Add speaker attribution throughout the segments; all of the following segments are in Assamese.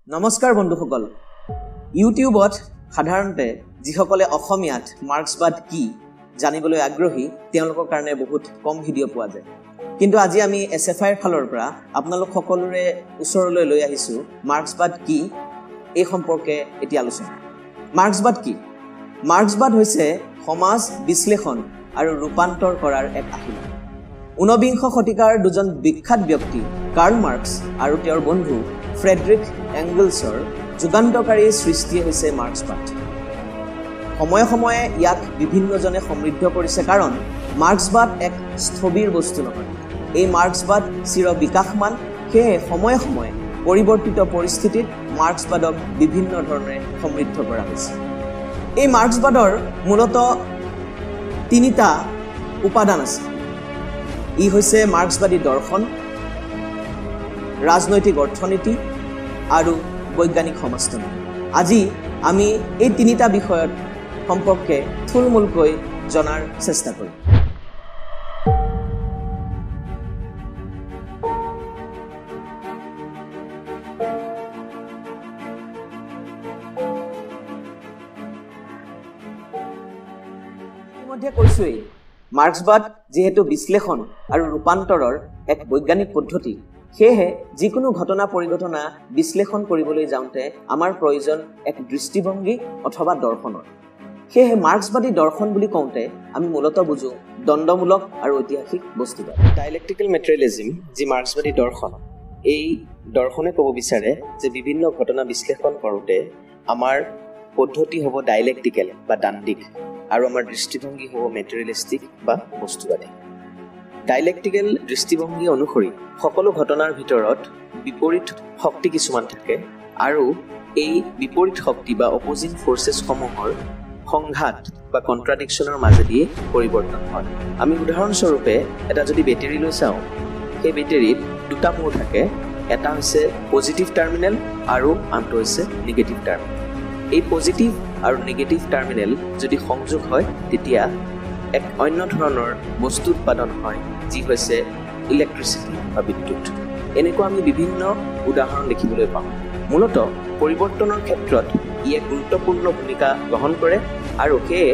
Speaker 1: নমস্কাৰ বন্ধুসকল, ইউটিউবত সাধাৰণতে যিসকলে অসমীয়াত মাৰ্ক্সবাদ কি জানিবলৈ আগ্ৰহী তেওঁলোকৰ কাৰণে বহুত কম ভিডিঅ' পোৱা যায়। কিন্তু আজি আমি এছ এফ আইৰ ফালৰ পৰা আপোনালোক সকলোৰে ওচৰলৈ লৈ আহিছোঁ মাৰ্ক্সবাদ কি এই সম্পৰ্কে এটি আলোচনা। মাৰ্ক্সবাদ কি? মাৰ্ক্সবাদ হৈছে সমাজ বিশ্লেষণ আৰু ৰূপান্তৰ কৰাৰ এক আহিলা। ঊনবিংশ শতিকাৰ দুজন বিখ্যাত ব্যক্তি কাৰ্ল মাৰ্ক্স আৰু তেওঁৰ বন্ধু ফ্ৰেডৰিক এংগলছৰ যুগান্তকাৰী সৃষ্টি হৈছে মাৰ্ক্সবাদ। সময়ে সময়ে ইয়াক বিভিন্নজনে সমৃদ্ধ কৰিছে, কাৰণ মাৰ্ক্সবাদ এক স্থবিৰ বস্তু নহয়। এই মাৰ্ক্সবাদ চিৰ বিকাশমান, সেয়ে সময়ে সময়ে পৰিৱৰ্তিত পৰিস্থিতিত মাৰ্ক্সবাদক বিভিন্ন ধৰণে সমৃদ্ধ কৰা হৈছে। এই মাৰ্ক্সবাদৰ মূলতঃ তিনিটা উপাদান আছে। ই হৈছে মাৰ্ক্সবাদী দৰ্শন, ৰাজনৈতিক অৰ্থনীতি আৰু বৈজ্ঞানিক সমাজতন্ত্ৰ। আজি আমি এই তিনিটা বিষয়ত সম্পৰ্কে থুলমূলকৈ জনাৰ চেষ্টা কৰিম। ইতিমধ্যে কৈছোৱেই, মাৰ্ক্সবাদ যিহেতু বিশ্লেষণ আৰু ৰূপান্তৰৰ এক বৈজ্ঞানিক পদ্ধতি, সেয়েহে যিকোনো ঘটনা পৰিঘটনা বিশ্লেষণ কৰিবলৈ যাওঁতে আমাৰ প্ৰয়োজন এক দৃষ্টিভংগী অথবা দৰ্শনৰ। সেয়েহে মাৰ্ক্সবাদী দৰ্শন বুলি কওঁতে আমি মূলতঃ বুজো দ্বন্দ্বমূলক আৰু ঐতিহাসিক বস্তুবাদ। ডাইলেক্টিকেল মেটেৰিয়েলিজিম যি মাৰ্ক্সবাদী দৰ্শন, এই দৰ্শনে ক'ব বিচাৰে যে বিভিন্ন ঘটনা বিশ্লেষণ কৰোঁতে আমাৰ পদ্ধতি হ'ব ডাইলেক্টিকেল বা দান্দিক আৰু আমাৰ দৃষ্টিভংগী হ'ব মেটেৰিয়েলিষ্টিক বা বস্তুবাদী। ডাইলেক্টিকেল দৃষ্টিভংগী অনুসৰি সকলো ঘটনাৰ ভিতৰত বিপৰীত শক্তি কিছুমান থাকে আৰু এই বিপৰীত শক্তি বা অপ'জিং ফ'ৰ্চেছসমূহৰ সংঘাত বা কণ্ট্ৰাডিকশ্যনৰ মাজেদিয়ে পৰিৱৰ্তন হয়। আমি উদাহৰণস্বৰূপে এটা যদি বেটেৰী লৈ চাওঁ, সেই বেটেৰীত দুটা মূৰ থাকে, এটা হৈছে পজিটিভ টাৰ্মিনেল আৰু আনটো হৈছে নিগেটিভ টাৰ্মিনেল। এই পজিটিভ আৰু নিগেটিভ টাৰ্মিনেল যদি সংযোগ হয় তেতিয়া এক অন্য ধৰণৰ বস্তু উৎপাদন হয়, যি হৈছে ইলেক্ট্ৰিচিটি বা বিদ্যুৎ। এনেকুৱা আমি বিভিন্ন উদাহৰণ দেখিবলৈ পাওঁ। মূলতঃ পৰিৱৰ্তনৰ ক্ষেত্ৰত ই এক গুৰুত্বপূৰ্ণ ভূমিকা গ্ৰহণ কৰে আৰু সেয়ে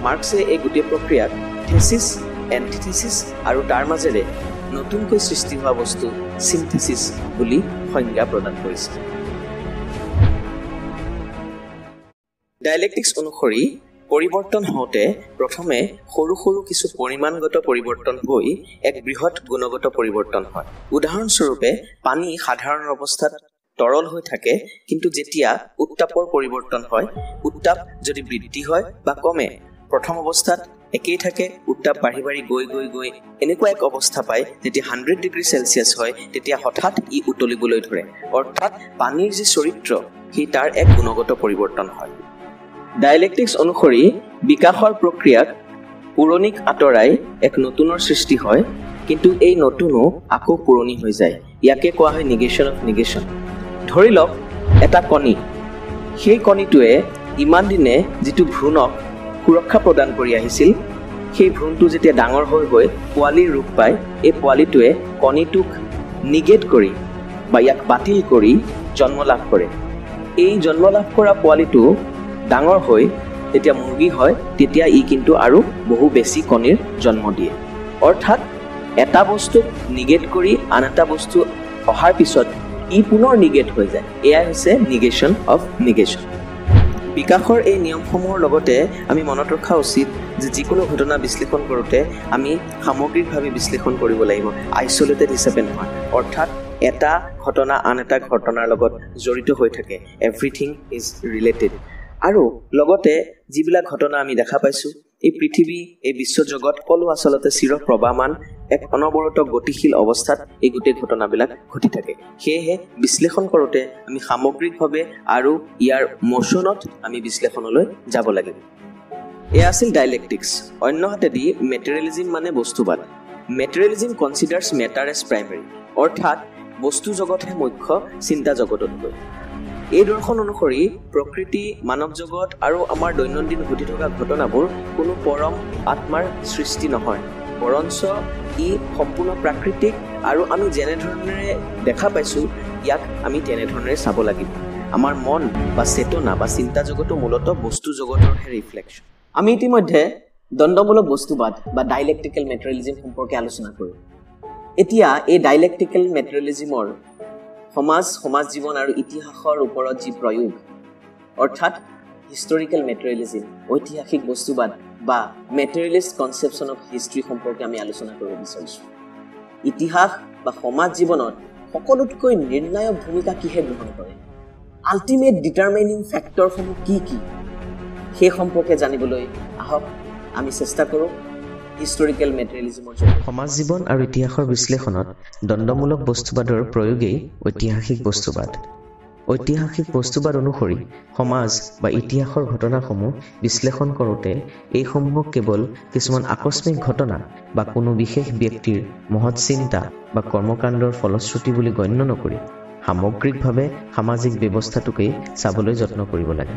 Speaker 1: মাৰ্ক্সে এই গোটেই প্ৰক্ৰিয়াক থেচিছ, এণ্টিথেচিছ আৰু তাৰ মাজেৰে নতুনকৈ সৃষ্টি হোৱা বস্তু চিনথেচিছ বুলি সংজ্ঞা প্ৰদান কৰিছে। ডাইলেক্টিক্স অনুসৰি পৰিৱৰ্তন হওঁতে প্ৰথমে সৰু সৰু কিছু পৰিমাণগত পৰিৱৰ্তন হৈ এক বৃহৎ গুণগত পৰিৱৰ্তন হয়। উদাহৰণস্বৰূপে পানী সাধাৰণ অৱস্থাত তৰল হৈ থাকে, কিন্তু যেতিয়া উত্তাপৰ পৰিৱৰ্তন হয়, উত্তাপ যদি বৃদ্ধি হয় বা কমে, প্ৰথম অৱস্থাত একেই থাকে, উত্তাপ বাঢ়ি বাঢ়ি গৈ গৈ গৈ এনেকুৱা এক অৱস্থা পায় যেতিয়া 100 ডিগ্ৰী চেলচিয়াছ হয় তেতিয়া হঠাৎ ই উতলিবলৈ ধৰে। অৰ্থাৎ পানীৰ যি চৰিত্ৰ সেই তাৰ এক গুণগত পৰিৱৰ্তন হয়। ডাইলেক্টিক্স অনুসৰি বিকাশৰ প্ৰক্ৰিয়াত পুৰণিক আঁতৰাই এক নতুনৰ সৃষ্টি হয়, কিন্তু এই নতুনো আকৌ পুৰণি হৈ যায়। ইয়াকে কোৱা হয় নিগেশ্যন অফ নিগেশ্যন। ধৰি লওক এটা কণী, সেই কণীটোৱে ইমান দিনে যিটো ভ্ৰূণক সুৰক্ষা প্ৰদান কৰি আহিছিল, সেই ভ্ৰূণটো যেতিয়া ডাঙৰ হৈ গৈ পোৱালিৰ ৰূপ পায়, এই পোৱালিটোৱে কণীটোক নিগেট কৰি বা ইয়াক বাতিল কৰি জন্ম লাভ কৰে। এই জন্ম লাভ কৰা পোৱালিটো ডাঙৰ হৈ যেতিয়া মুৰ্গী হয় তেতিয়া ই কিন্তু আৰু বহু বেছি কণীৰ জন্ম দিয়ে। অৰ্থাৎ এটা বস্তুক নিগেট কৰি আন এটা বস্তু অহাৰ পিছত ই পুনৰ নিগেট হৈ যায়। এয়াই হৈছে নিগেশ্যন অফ নিগেশ্যন। বিকাশৰ এই নিয়মসমূহৰ লগতে আমি মনত ৰখা উচিত যে যিকোনো ঘটনা বিশ্লেষণ কৰোঁতে আমি সামগ্ৰিকভাৱে বিশ্লেষণ কৰিব লাগিব, আইচলেটেড হিচাপে নহয়। অৰ্থাৎ এটা ঘটনা আন এটা ঘটনাৰ লগত জড়িত হৈ থাকে, এভৰিথিং is related. আৰু লগতে যিবিলাক ঘটনা আমি দেখা পাইছোঁ, এই পৃথিৱী, এই বিশ্বজগত সকলো আচলতে চিৰ প্ৰবাহমান এক অনবৰত গতিশীল অৱস্থাত এই গোটেই ঘটনাবিলাক ঘটি থাকে। সেয়েহে বিশ্লেষণ কৰোঁতে আমি সামগ্ৰিকভাৱে আৰু ইয়াৰ মোচনত আমি বিশ্লেষণলৈ যাব লাগিব। এয়া আছিল ডাইলেক্টিক্স। অন্যহাতেদি মেটেৰিয়েলিজিম মানে বস্তুবাদ। Materialism considers matter as primary, অৰ্থাৎ বস্তু জগতহে মুখ্য চিন্তা জগততকৈ। এই দৰ্শন অনুসৰি প্ৰকৃতি, মানৱ জগত আৰু আমাৰ দৈনন্দিন ঘটি থকা ঘটনাবোৰ কোনো পৰম আত্মাৰ সৃষ্টি নহয়, বৰঞ্চ ই সম্পূৰ্ণ প্ৰাকৃতিক আৰু আমি যেনেধৰণেৰে দেখা পাইছোঁ ইয়াক আমি তেনেধৰণেৰে চাব লাগিব। আমাৰ মন বা চেতনা বা চিন্তা জগতো মূলতঃ বস্তু জগতৰহে ৰিফ্লেকশ্যন। আমি ইতিমধ্যে দ্বন্দ্বমূলক বস্তুবাদ বা ডাইলেক্টিকেল মেটেৰিয়েলিজিম সম্পৰ্কে আলোচনা কৰিম। এতিয়া এই ডাইলেক্টিকেল মেটেৰিয়েলিজিমৰ সমাজ জীৱন আৰু ইতিহাসৰ ওপৰত যি প্ৰয়োগ, অৰ্থাৎ হিষ্টৰিকেল মেটেৰিয়েলিজিম, ঐতিহাসিক বস্তুবাদ বা মেটেৰিয়েলিষ্ট কনচেপশ্যন অফ হিষ্ট্ৰী সম্পৰ্কে আমি আলোচনা কৰিব বিচাৰিছোঁ। ইতিহাস বা সমাজ জীৱনত সকলোতকৈ নিৰ্ণায়ক ভূমিকা কিহে গ্ৰহণ কৰে, আল্টিমেট ডিটাৰমাইনিং ফেক্টৰসমূহ কি কি, সেই সম্পৰ্কে জানিবলৈ আহক আমি চেষ্টা কৰোঁ হিষ্টৰিকেল মেটেৰিয়েলিজিমৰ জৰিয়তে।
Speaker 2: সমাজ জীৱন আৰু ইতিহাসৰ বিশ্লেষণত দ্বন্দ্বমূলক বস্তুবাদৰ প্ৰয়োগেই ঐতিহাসিক বস্তুবাদ। ঐতিহাসিক বস্তুবাদ অনুসৰি সমাজ বা ইতিহাসৰ ঘটনাসমূহ বিশ্লেষণ কৰোঁতে এইসমূহক কেৱল কিছুমান আকস্মিক ঘটনা বা কোনো বিশেষ ব্যক্তিৰ মহৎ চিন্তা বা কৰ্মকাণ্ডৰ ফলশ্ৰুতি বুলি গণ্য নকৰি সামগ্ৰিকভাৱে সামাজিক ব্যৱস্থাটোকেই চাবলৈ যত্ন কৰিব লাগে।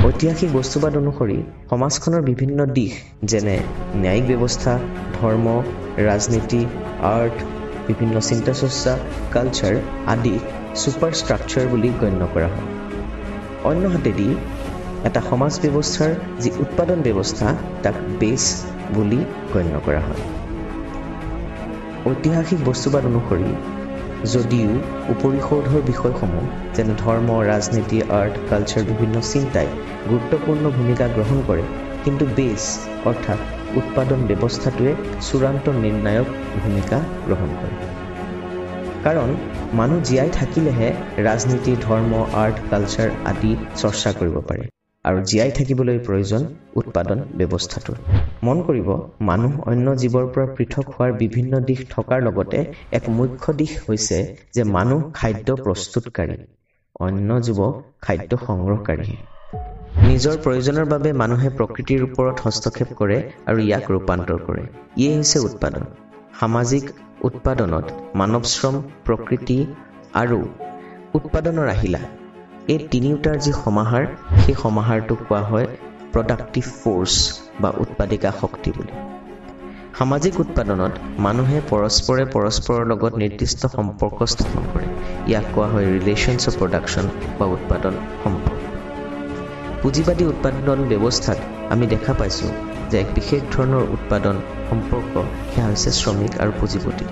Speaker 2: ঐতিহাসিক বস্তুবাদ অনুসৰি সমাজখনৰ বিভিন্ন দিশ যেনে ন্যায়িক ব্যৱস্থা, ধৰ্ম, ৰাজনীতি, আৰ্ট, বিভিন্ন চিন্তা চৰ্চা, কালচাৰ আদিক ছুপাৰ ষ্ট্ৰাকচাৰ বুলি গণ্য কৰা হয়। অন্যহাতেদি এটা সমাজ ব্যৱস্থাৰ যি উৎপাদন ব্যৱস্থা তাক বেছ বুলি গণ্য কৰা হয়। ঐতিহাসিক বস্তুবাদ অনুসৰি যদিও উপৰিসৌধৰ বিষয়সমূহ যেনে ধৰ্ম, ৰাজনীতি, আৰ্ট, কালচাৰ, বিভিন্ন চিন্তাই গুৰুত্বপূৰ্ণ ভূমিকা গ্ৰহণ কৰে, কিন্তু বেছ অৰ্থাৎ উৎপাদন ব্যৱস্থাটোৱে চূড়ান্ত নিৰ্ণায়ক ভূমিকা গ্ৰহণ কৰে। কাৰণ মানুহ জীয়াই থাকিলেহে ৰাজনীতি, ধৰ্ম, আৰ্ট, কালচাৰ আদি চৰ্চা কৰিব পাৰে আৰু জীয়াই থাকিবলৈ প্ৰয়োজন উৎপাদন ব্যৱস্থাটোৰ। মন কৰিব, মানুহ অন্য জীৱৰ পৰা পৃথক হোৱাৰ বিভিন্ন দিশ থকাৰ লগতে এক মুখ্য দিশ হৈছে যে মানুহ খাদ্য প্ৰস্তুতকাৰী, অন্য জীৱ খাদ্য সংগ্ৰহকাৰীহে। নিজৰ প্ৰয়োজনৰ বাবে মানুহে প্ৰকৃতিৰ ওপৰত হস্তক্ষেপ কৰে আৰু ইয়াক ৰূপান্তৰ কৰে। ইয়েই হৈছে উৎপাদন। সামাজিক উৎপাদনত মানৱ শ্ৰম, প্ৰকৃতি আৰু উৎপাদনৰ আহিলা, এই তিনিওটাৰ যি সমাহাৰ, সেই সমাহাৰটোক কোৱা হয় প্ৰডাক্টিভ ফ'ৰ্চ বা উৎপাদিকা শক্তি বুলি। সামাজিক উৎপাদনত মানুহে পৰস্পৰে পৰস্পৰৰ লগত নিৰ্দিষ্ট সম্পৰ্ক স্থাপন কৰে। ইয়াক কোৱা হয় ৰিলেশ্যনছ অফ প্ৰডাকশ্যন বা উৎপাদন সম্পৰ্ক। পুঁজিবাদী উৎপাদন ব্যৱস্থাত আমি দেখা পাইছোঁ যে এক বিশেষ ধৰণৰ উৎপাদন সম্পৰ্ক, সেয়া হৈছে শ্ৰমিক আৰু পুঁজিপতি।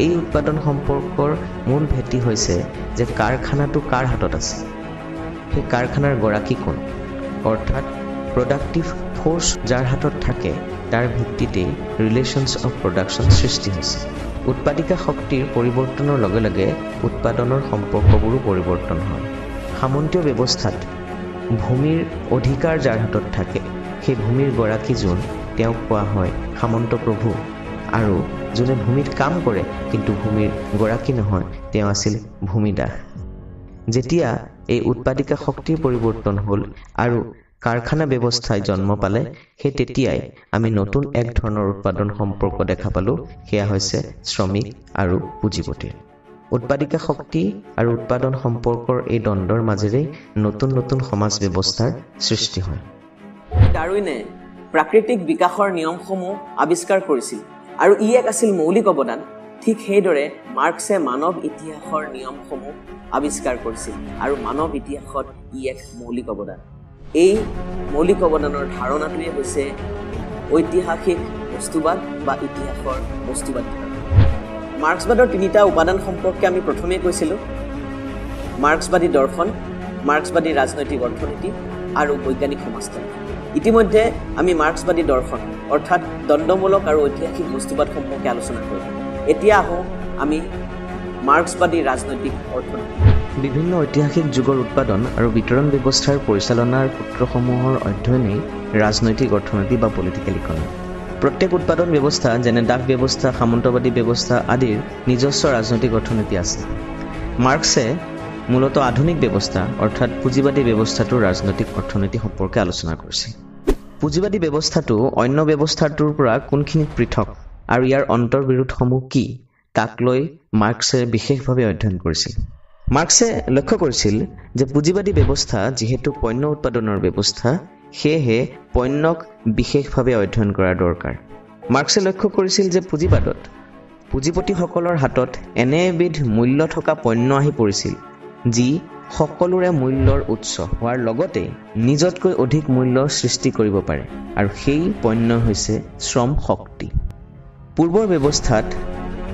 Speaker 2: এই উৎপাদন সম্পৰ্কৰ মূল ভেটি হৈছে যে কাৰখানাটো কাৰ হাতত আছে, সেই কাৰখানাৰ গৰাকী কোন, অৰ্থাৎ প্ৰডাক্টিভ ফ'ৰ্চ যাৰ হাতত থাকে তাৰ ভিত্তিতেই ৰিলেশ্যনছ অফ প্ৰডাকশ্যন সৃষ্টি হৈছে। উৎপাদিকা শক্তিৰ পৰিৱৰ্তনৰ লগে লগে উৎপাদনৰ সম্পৰ্কবোৰো পৰিৱৰ্তন হয়। সামন্তীয় ব্যৱস্থাত ভূমিৰ অধিকাৰ যাৰ হাতত থাকে সেই ভূমিৰ গৰাকী যোন, তেওঁক কোৱা হয় সামন্ত প্ৰভু, আৰু যোনে ভূমিত কাম কৰে কিন্তু ভূমিৰ গৰাকী নহয় তেওঁ আছিল ভূমিদাস। যেতিয়া এই উৎপাদিকা শক্তিৰ পৰিৱৰ্তন হ'ল আৰু কাৰখানা ব্যৱস্থাই জন্ম পালে, সেই তেতিয়াই আমি নতুন এক ধৰণৰ উৎপাদন সম্পৰ্ক দেখা পালোঁ, সেয়া হৈছে শ্ৰমিক আৰু পুঁজিপতিৰ। উৎপাদিকা শক্তি আৰু উৎপাদন সম্পৰ্কৰ এই দ্বন্দ্বৰ মাজেৰেই নতুন নতুন সমাজ ব্যৱস্থাৰ সৃষ্টি হয়।
Speaker 1: ডাৰউইনে প্ৰাকৃতিক বিকাশৰ নিয়মসমূহ আৱিষ্কাৰ কৰিছিল আৰু ই এক আছিল মৌলিক অৱদান। ঠিক সেইদৰে মাৰ্ক্সে মানৱ ইতিহাসৰ নিয়মসমূহ আৱিষ্কাৰ কৰিছিল আৰু মানৱ ইতিহাসত ই এক মৌলিক অৱদান। এই মৌলিক অৱদানৰ ধাৰণাটোৱে হৈছে ঐতিহাসিক বস্তুবাদ বা ইতিহাসৰ বস্তুবাদ। মাৰ্ক্সবাদৰ তিনিটা উপাদান সম্পৰ্কে আমি প্ৰথমেই কৈছিলোঁ: মাৰ্ক্সবাদী দৰ্শন, মাৰ্ক্সবাদী ৰাজনৈতিক অৰ্থনীতি আৰু বৈজ্ঞানিক সমাজতন্ত্ৰ। ইতিমধ্যে আমি মাৰ্ক্সবাদী দৰ্শন অৰ্থাৎ দ্বন্দ্বমূলক আৰু ঐতিহাসিক বস্তুবাদ সম্পৰ্কে আলোচনা কৰিম। এতিয়া আহোঁ আমি মাৰ্ক্সবাদী ৰাজনৈতিক অৰ্থনীতি।
Speaker 2: বিভিন্ন ঐতিহাসিক যুগৰ উৎপাদন আৰু বিতৰণ ব্যৱস্থাৰ পৰিচালনাৰ সূত্ৰসমূহৰ অধ্যয়নেই ৰাজনৈতিক অৰ্থনীতি বা পলিটিকেল ইকনমি। প্ৰত্যেক উৎপাদন ব্যৱস্থা যেনে দাস ব্যৱস্থা, সামন্তবাদী ব্যৱস্থা আদিৰ নিজস্ব ৰাজনৈতিক অৰ্থনীতি আছে। মাৰ্ক্সে মূলতঃ আধুনিক ব্যৱস্থা অৰ্থাৎ পুঁজিবাদী ব্যৱস্থাটোৰ ৰাজনৈতিক অৰ্থনীতি সম্পৰ্কে আলোচনা কৰিছে। পুঁজিবাদী ব্যৱস্থাটো অন্য ব্যৱস্থাটোৰ পৰা কোনখিনিত পৃথক আৰু ইয়াৰ অন্তৰ্বিৰোধসমূহ কি তাক লৈ মাৰ্ক্সে বিশেষভাৱে অধ্যয়ন কৰিছিল। মাৰ্ক্সে লক্ষ্য কৰিছিল যে পুঁজিবাদী ব্যৱস্থা যিহেতু পণ্য উৎপাদনৰ ব্যৱস্থা, সেয়েহে পণ্যক বিশেষভাৱে অধ্যয়ন কৰাৰ দৰকাৰ। মাৰ্ক্সে লক্ষ্য কৰিছিল যে পুঁজিবাদত পুঁজিপতিসকলৰ হাতত এনে এবিধ মূল্য থকা পণ্য আহি পৰিছিল যি সকলোৰে মূল্যৰ উৎস হোৱাৰ লগতে নিজতকৈ অধিক মূল্য সৃষ্টি কৰিব পাৰে, আৰু সেই পণ্য হৈছে শ্ৰম শক্তি। পূৰ্বৰ ব্যৱস্থাত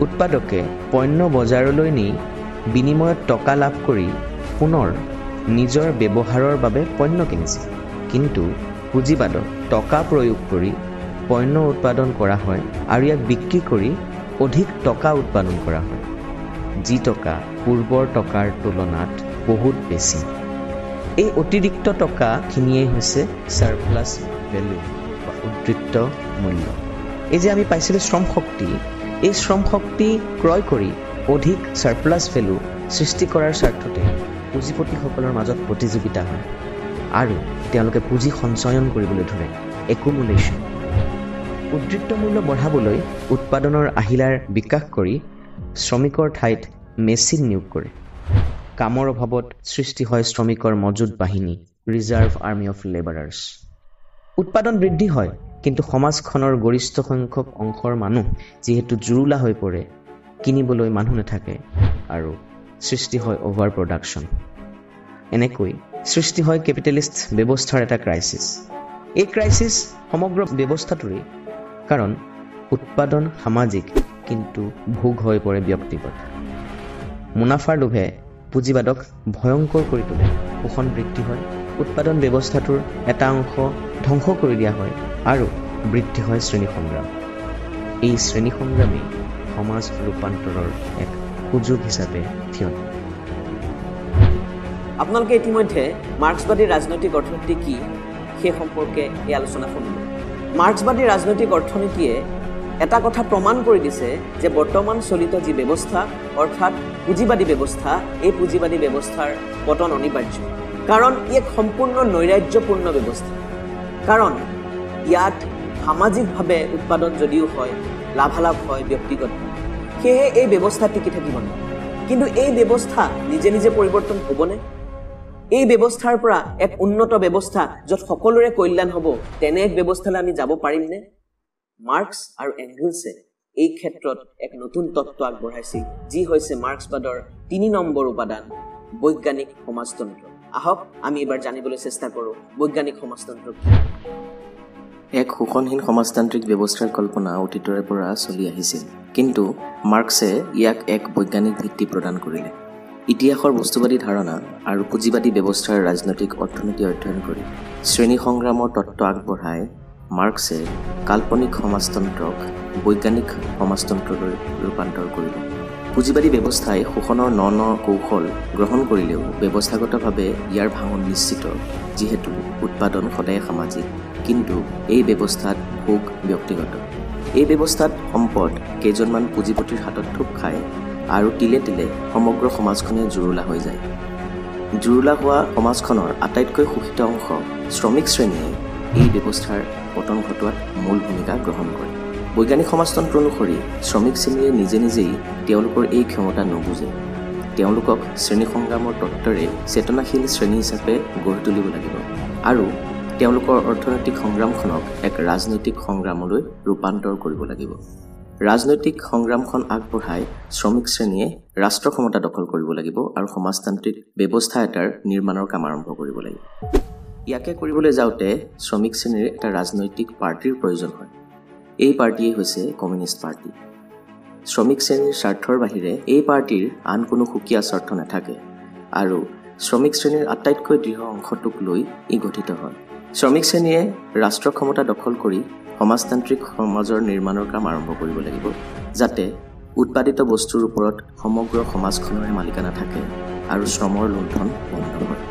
Speaker 2: উৎপাদকে পণ্য বজাৰলৈ নি বিনিময়ত টকা লাভ কৰি পুনৰ নিজৰ ব্যৱহাৰৰ বাবে পণ্য কিনিছিল। কিন্তু পুঁজিবাদত টকা প্ৰয়োগ কৰি পণ্য উৎপাদন কৰা হয় আৰু ইয়াক বিক্ৰী কৰি অধিক টকা উৎপাদন কৰা হয়, যি টকা পূৰ্বৰ টকাৰ তুলনাত বহুত বেছি। এই অতিৰিক্ত টকাখিনিয়েই হৈছে ছাৰপ্লাছ ভেলু বা উদ্বৃত্ত মূল্য। এই যে আমি পাইছিলোঁ শ্ৰম শক্তি, এই শ্ৰম শক্তি ক্ৰয় কৰি অধিক ছাৰপ্লাছ ভেলু সৃষ্টি কৰাৰ স্বাৰ্থতে পুঁজিপতিসকলৰ মাজত প্ৰতিযোগিতা হয় আৰু তেওঁলোকে পুঁজি সঞ্চয়ন কৰিবলৈ ধৰে, একুমুলেশ্যন। উদ্বৃত্ত মূল্য বঢ়াবলৈ উৎপাদনৰ আহিলাৰ বিকাশ কৰি শ্ৰমিকৰ ঠাইত মেচিন নিয়োগ কৰে। কামৰ অভাৱত সৃষ্টি হয় শ্ৰমিকৰ মজুত বাহিনী, ৰিজাৰ্ভ আৰ্মি অফ লেবাৰাৰ্ছ। উৎপাদন বৃদ্ধি হয়, কিন্তু সমাজখনৰ গৰিষ্ঠ সংখ্যক অংশৰ মানুহ যিহেতু জুৰুলা হৈ পৰে, কিনিবলৈ মানুহ নাথাকে আৰু সৃষ্টি হয় অভাৰ প্ৰডাকশ্যন। এনেকৈ সৃষ্টি হয় কেপিটেলিষ্ট ব্যৱস্থাৰ এটা ক্ৰাইচিছ। এই ক্ৰাইচিছ সমগ্ৰ ব্যৱস্থাটোৰেই, কাৰণ উৎপাদন সামাজিক কিন্তু ভোগ হৈ পৰে ব্যক্তিগত। মুনাফাৰ লোভে পুঁজিবাদক ভয়ংকৰ কৰি তোলে, শোষণ বৃদ্ধি হয়, উৎপাদন ব্যৱস্থাটোৰ এটা অংশ ধ্বংস কৰি দিয়া হয় আৰু বৃদ্ধি হয় শ্ৰেণী সংগ্ৰাম। এই শ্ৰেণী সংগ্ৰামেই সমাজ ৰূপান্তৰৰ এক সুযোগ হিচাপে থিয় দিয়ে।
Speaker 1: আপোনালোকে ইতিমধ্যে মাৰ্ক্সবাদী ৰাজনৈতিক অৰ্থনীতি কি সেই সম্পৰ্কে এই আলোচনা শুনিলে। মাৰ্ক্সবাদী ৰাজনৈতিক অৰ্থনীতিয়ে এটা কথা প্ৰমাণ কৰি দিছে যে বৰ্তমান চলিত যি ব্যৱস্থা, অৰ্থাৎ পুঁজিবাদী ব্যৱস্থা, এই পুঁজিবাদী ব্যৱস্থাৰ পতন অনিবাৰ্য। কাৰণ ই এক সম্পূৰ্ণ নৈৰাজ্যপূৰ্ণ ব্যৱস্থা। কাৰণ ইয়াত সামাজিকভাৱে উৎপাদন যদিও হয়, লাভালাভ হয় ব্যক্তিগত, সেয়েহে এই ব্যৱস্থা টিকি থাকিব নোৱাৰে। কিন্তু এই ব্যৱস্থা নিজে নিজে পৰিৱৰ্তন হ'বনে? এই ব্যৱস্থাৰ পৰা এক উন্নত ব্যৱস্থা য'ত সকলোৰে কল্যাণ হ'ব, তেনে এক ব্যৱস্থালৈ আমি যাব পাৰিমনে? মাৰ্ক্স আৰু এংগলছে এই ক্ষেত্ৰত এক নতুন তত্ত্ব আগবঢ়াইছিল, যি হৈছে মাৰ্ক্সবাদৰ 3 নম্বৰ উপাদান, বৈজ্ঞানিক সমাজতন্ত্ৰ। আহক আমি এইবাৰ জানিবলৈ চেষ্টা কৰোঁ বৈজ্ঞানিক সমাজতন্ত্ৰ কি।
Speaker 2: এক শোষণহীন সমাজতান্ত্ৰিক ব্যৱস্থাৰ কল্পনা অতীতৰে পৰা চলি আহিছিল, কিন্তু মাৰ্ক্সে ইয়াক এক বৈজ্ঞানিক ভিত্তি প্ৰদান কৰিলে। ইতিহাসৰ বস্তুবাদী ধাৰণা আৰু পুঁজিবাদী ব্যৱস্থাৰ ৰাজনৈতিক অৰ্থনীতি অধ্যয়ন কৰি শ্ৰেণী সংগ্ৰামৰ তত্ত্ব আগবঢ়াই মাৰ্ক্সে কাল্পনিক সমাজতন্ত্ৰক বৈজ্ঞানিক সমাজতন্ত্ৰলৈ ৰূপান্তৰ কৰিলে। পুঁজিবাদী ব্যৱস্থাই শোষণৰ ন ন কৌশল গ্ৰহণ কৰিলেও ব্যৱস্থাগতভাৱে ইয়াৰ ভাঙন নিশ্চিত, যিহেতু উৎপাদন সদায় সামাজিক, কিন্তু এই ব্যৱস্থাত ভোগ ব্যক্তিগত। এই ব্যৱস্থাত সম্পদ কেইজনমান পুঁজিপতিৰ হাতত থোপ খায় আৰু তিলে তিলে সমগ্ৰ সমাজখনে জুৰুলা হৈ যায়। জুৰুলা হোৱা সমাজখনৰ আটাইতকৈ শোষিত অংশ শ্ৰমিক শ্ৰেণীয়ে এই ব্যৱস্থাৰ পতন ঘটোৱাত মূল ভূমিকা গ্ৰহণ কৰে। বৈজ্ঞানিক সমাজতন্ত্ৰ অনুসৰি শ্ৰমিক শ্ৰেণীয়ে নিজে নিজেই তেওঁলোকৰ এই ক্ষমতা নুবুজে। তেওঁলোকক শ্ৰেণী সংগ্ৰামৰ তত্ত্বৰে চেতনাশীল শ্ৰেণী হিচাপে গঢ়ি তুলিব লাগিব আৰু তেওঁলোকৰ অৰ্থনৈতিক সংগ্ৰামখনক এক ৰাজনৈতিক সংগ্ৰামলৈ ৰূপান্তৰ কৰিব লাগিব। ৰাজনৈতিক সংগ্ৰামখন আগবঢ়াই শ্ৰমিক শ্ৰেণীয়ে ৰাষ্ট্ৰ ক্ষমতা দখল কৰিব লাগিব আৰু সমাজতান্ত্ৰিক ব্যৱস্থা এটাৰ নিৰ্মাণৰ কাম আৰম্ভ কৰিব লাগিব। ইয়াকে কৰিবলৈ যাওঁতে শ্ৰমিক শ্ৰেণীৰ এটা ৰাজনৈতিক পাৰ্টীৰ প্ৰয়োজন হয়। এই পাৰ্টীয়েই হৈছে কমিউনিষ্ট পাৰ্টী। শ্ৰমিক শ্ৰেণীৰ স্বাৰ্থৰ বাহিৰে এই পাৰ্টীৰ আন কোনো সুকীয়া স্বাৰ্থ নাথাকে আৰু শ্ৰমিক শ্ৰেণীৰ আটাইতকৈ দৃঢ় অংশটোক লৈ ই গঠিত হয়। শ্ৰমিক শ্ৰেণীয়ে ৰাষ্ট্ৰ ক্ষমতা দখল কৰি সমাজতান্ত্ৰিক সমাজৰ নিৰ্মাণৰ কাম আৰম্ভ কৰিব লাগিব, যাতে উৎপাদিত বস্তুৰ ওপৰত সমগ্ৰ সমাজখনৰে মালিকানা থাকে আৰু শ্ৰমৰ লুণ্ঠন বন্ধ হয়।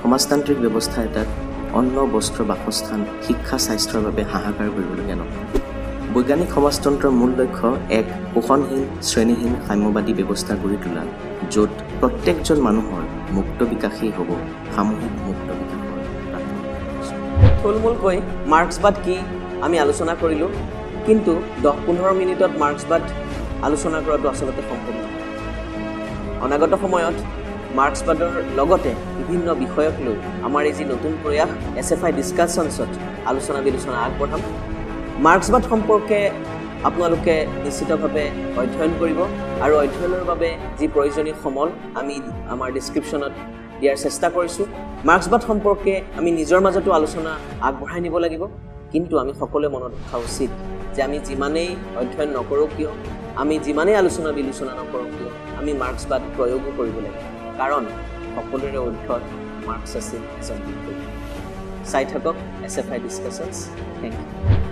Speaker 2: সমাজতান্ত্ৰিক ব্যৱস্থা এটাত অন্ন, বস্ত্ৰ, বাসস্থান, শিক্ষা, স্বাস্থ্যৰ বাবে হাহাকাৰ কৰিবলগীয়া নহয়। বৈজ্ঞানিক সমাজতন্ত্ৰৰ মূল লক্ষ্য এক শোষণহীন, শ্ৰেণীহীন সাম্যবাদী ব্যৱস্থা গঢ়ি তোলা, য'ত প্ৰত্যেকজন মানুহৰ মুক্ত বিকাশেই হ'ব সামূহিক মুক্ত বিকাশৰ প্ৰাথমিক।
Speaker 1: থুলমূলকৈ মাৰ্ক্সবাদ কি আমি আলোচনা কৰিলোঁ, কিন্তু 10-15 মিনিটত মাৰ্ক্সবাদ আলোচনা কৰাটো আচলতে সম্ভৱ নহয়। অনাগত সময়ত মাৰ্ক্সবাদৰ লগতে বিভিন্ন বিষয়ক লৈ আমাৰ এই যি নতুন প্ৰয়াস এছ এফ আই ডিছকাশ্যনছত আলোচনা বিলোচনা আগবঢ়াম। মাৰ্ক্সবাদ সম্পৰ্কে আপোনালোকে নিশ্চিতভাৱে অধ্যয়ন কৰিব আৰু অধ্যয়নৰ বাবে যি প্ৰয়োজনীয় সমল আমি আমাৰ ডিছক্ৰিপশ্যনত দিয়াৰ চেষ্টা কৰিছোঁ। মাৰ্ক্সবাদ সম্পৰ্কে আমি নিজৰ মাজতো আলোচনা আগবঢ়াই নিব লাগিব, কিন্তু আমি সকলোৱে মনত ৰখা উচিত যে আমি যিমানেই অধ্যয়ন নকৰোঁ কিয়, আমি যিমানেই আলোচনা বিলোচনা নকৰোঁ কিয়, আমি মাৰ্ক্সবাদ প্ৰয়োগো কৰিব লাগিব, কাৰণ সকলোৰে ঊৰ্ধত মাৰ্ক্স আছিল এজন বিপ্লৱী। চাই থাকক SFI discussions. Thank you.